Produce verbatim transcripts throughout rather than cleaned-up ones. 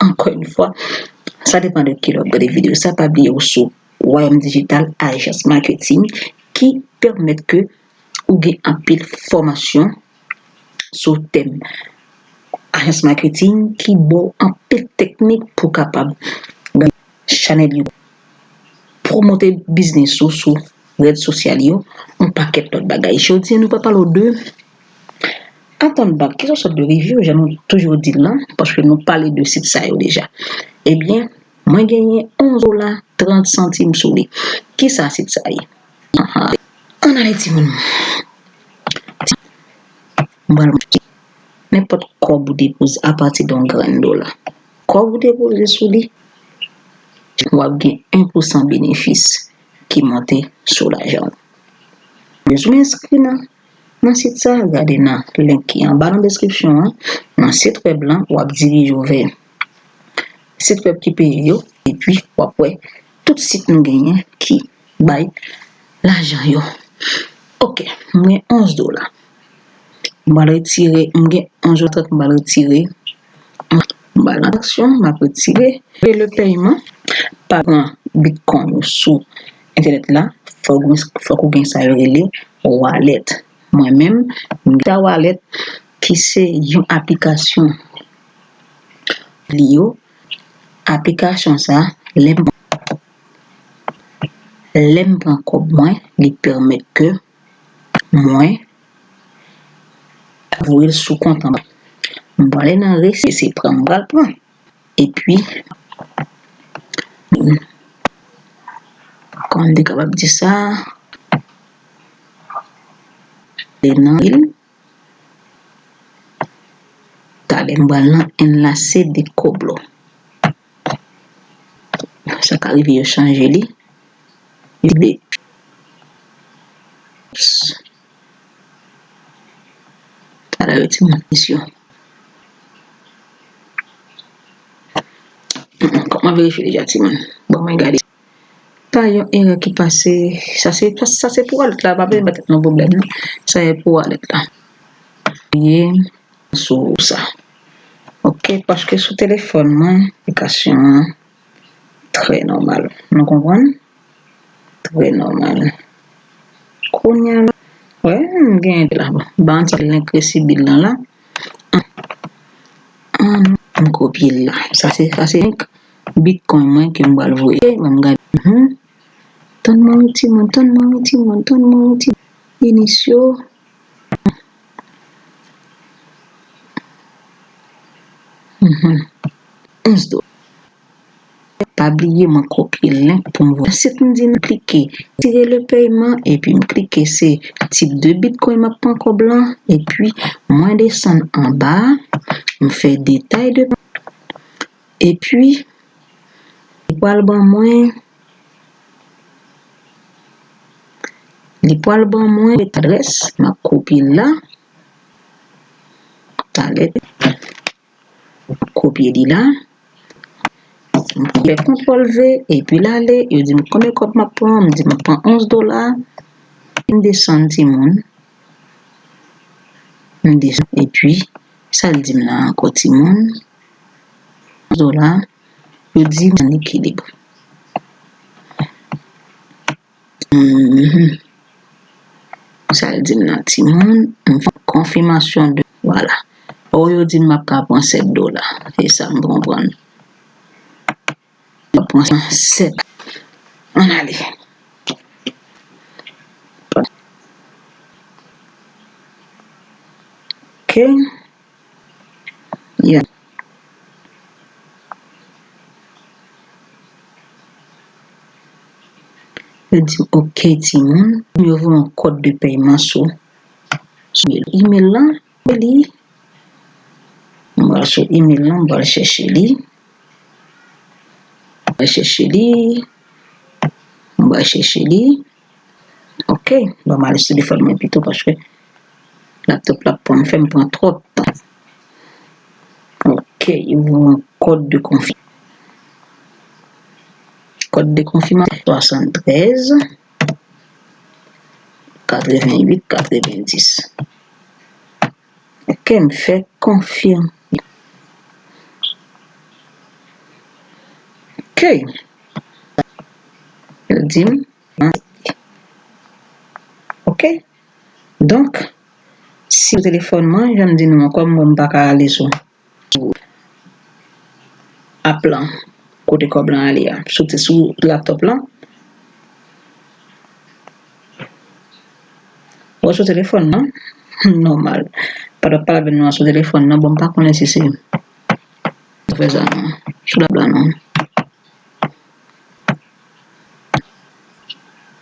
Ankò yon fwa, sa depann de kilè w ap gade videyo sa. Pa bliye ou sou Wayòm Dijital, ajans maketing ki pèmèt ke ou gen anpil fòmasyon sou tèm ajans maketing ki ba w anpil teknik pou w kapab chanèl YouTube, pwomote biznis ou sou rèd sosyal yo, yon pakèt lòt bagay. Jodi a, nou pral pale w de Anton Bank, ki se yon sòt de review, jan nou toujou di l lan, paske nou pale de sit sa yo deja. Ebyen, mwen genyen onz dola trant santim sou li. Kisa sit sa ye? Ann ale, timoun. Mwen, nenpòt kòb ou depoze apati de yon grenn dola. Kòb ou depoze sou li, w ap gen en pousan benefis ki monte sou lajan w. Bezwen enskri nan, nan sit sa, gade nan link ki anba nan deskripsyon an. Nan sit wèb lan, w ap dirije w vè sit wèb ki peye yo, epi w ap wè tout sit nou genyen ki bay lajan yo. Ok, m gen onz dola. M pral retire, m gen onz dola trant, m pral retire. M pral nan tranzaksyon, m ap retire. E le pèyman, pa pran bitcoin ou sou entènèt la, fòk ou, fòk ou gen sa yo rele wallet. Mwen menm, m gen Wallet ki se yon aplikasyon li yo. Aplikasyon sa, lè m, lè m pran kòb mwen, li pèmèt ke mwen voye l sou kont an. M prale nan resi, se pran m pral pran. Epi, kòman m te kapab di sa? E nan il, talè m pral nan enlace de coblo. Sa ka rive yo chanje li. Yo de. Talè yo ti moun misyon. Kòman verifye deja, timoun? Bon, mwen gade. Pa yon erè ki pase. Sa se, sa se pou wallet la, pa bezwen ba tèt nou pwoblèm, non. Sa se pou wallet la. Ye sou sa. Ok, paske sou telefòn mwen, aplikasyon an trè nòmal. Nou konprann? Trè nòmal. Kounye a la, wè, m gen la. Bon, ban sa link resi bil lan la. An, m kopye l la. Sa se, sa se link bitcoin mwen ke m pral voye. Ban m gade. Mhm. Tann mwen wi timoun, tann mwen wi timoun, tann mwen wi timoun. Inisyo. Mhm. Onz dola. Pa bliye mwen kopye link pou m voye. Ensuite, m di nou klike retire le pèyman, epi m klike se tip de bitcoin m ap pran kòb lan, epi mwen desann anba, m fè detay de, epi li pral ban mwen, li pral ban mwen adrès, m ap kopye l la. Talè. Kopye li la. M fè kontwòl V, epi l ale, yo di m konbyen kòb m ap pran, m di m ap pran onz dola. M desann timoun. M desann, epi, sa l di m la ankò timoun? Onz dola, yo di m ekilib. Mhm. Sa l di m nan timoun, m fè konfimasyon de, vwala. O, yo di m m ap ka pran sèt dola. E sa m konprann. M ap pran sèt. Ann ale. Ok. Ya. Yo di m, ok, timoun. Yo voye yon kòd de pèyman sou, sou email lan. Li. M pral sou email lan, m pral chèche li. M pral chèche li. M pral chèche li. Ok, bon, m ale sou telefòn mwen pito paske laptop la ap pran, fè m pran twòp tan. Ok, yo voye yon kòd de konfi-, kòd de konfimasyon swasanntrèz katrevenn uit katrevendis. Ok, m fè konfime. Hey. Yo di m, ok. Donk, si sou telefòn mwen, jan m di nou an, kòm mwen m pa ka ale sou, sou app lan, kote kòb lan ale a, sou, sou laptop lan. Ou sou telefòn nan, nòmal. Pa t ap pale avè nou sou telefòn nan, bon, m pa konnen si se fè sa non. Sou laptop la non.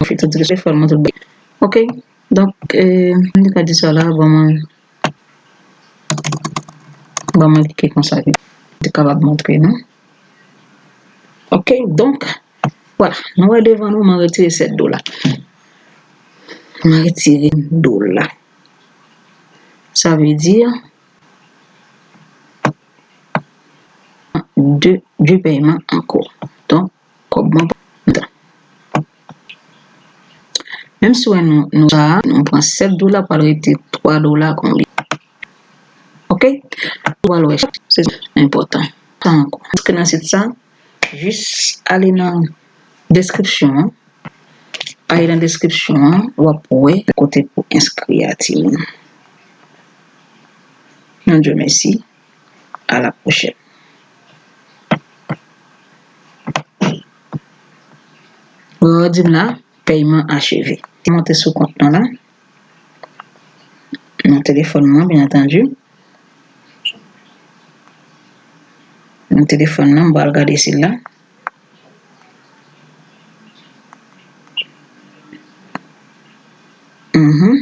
Fè tout telefòn mwen tout bay. Ok. Donk, euh, m te ka di sa la, bon, mwen, bon, mwen klike konsa, pou te kapab montre nou. Ok, donk, vwala, nou wè devan nou, mwen retire sèt dola. Mwen retire dola. Sa vle di, de, de pèyman ankò. Donk, kòb mwen pran. Menm si w wè nou, nou sa, nou pran sèt dola, pral rete twa dola konbyen. Ok? Ou pral wè, se enpòtan. Sa ankò. Antre nan sit sa, jis ale nan deskripsyon an. Ale nan deskripsyon an, w ap wè kote pou enskri a, timoun. Non, Dye mèsi. À la prochaine. Ou di m la, pèyman acheve. Monte sou kont nou la. Nan telefòn mwen, byen antandi. Nan telefòn nan, m pral gade si l la. Mhm.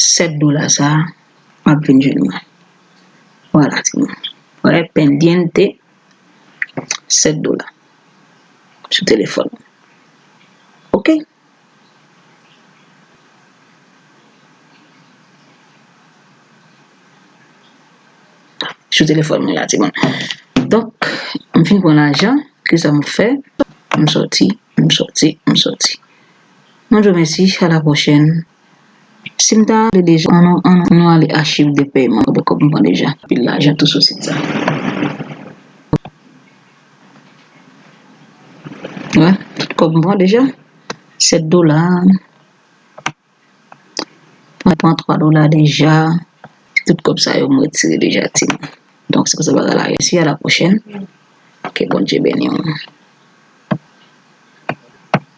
Sèt dola sa a ap vin jwenn mwen. Vwala, timoun. Wè, pendiente, sèt dola. Sou telefòn. Ok? Sou telefòn mwen la, timoun. Donk, m fin pran lajan, kisa m fè? M sòti, m sòti, m sòti. Mon Dieu mèsi, à la prochaine. Si m ta ale deja, ann nou, ann nou ale achiv de pèyman, konbyen kòb m pran deja. Anpil lajan tou sou sit sa. Wè, tout kòb m pran deja. Sèt dola. Mwen pran twa dola deja. Tout kòb sa yo, mwen retire deja, timoun. Donk, se konsa bagay la ye. Si, à la prochaine. Ke Bondye beni w.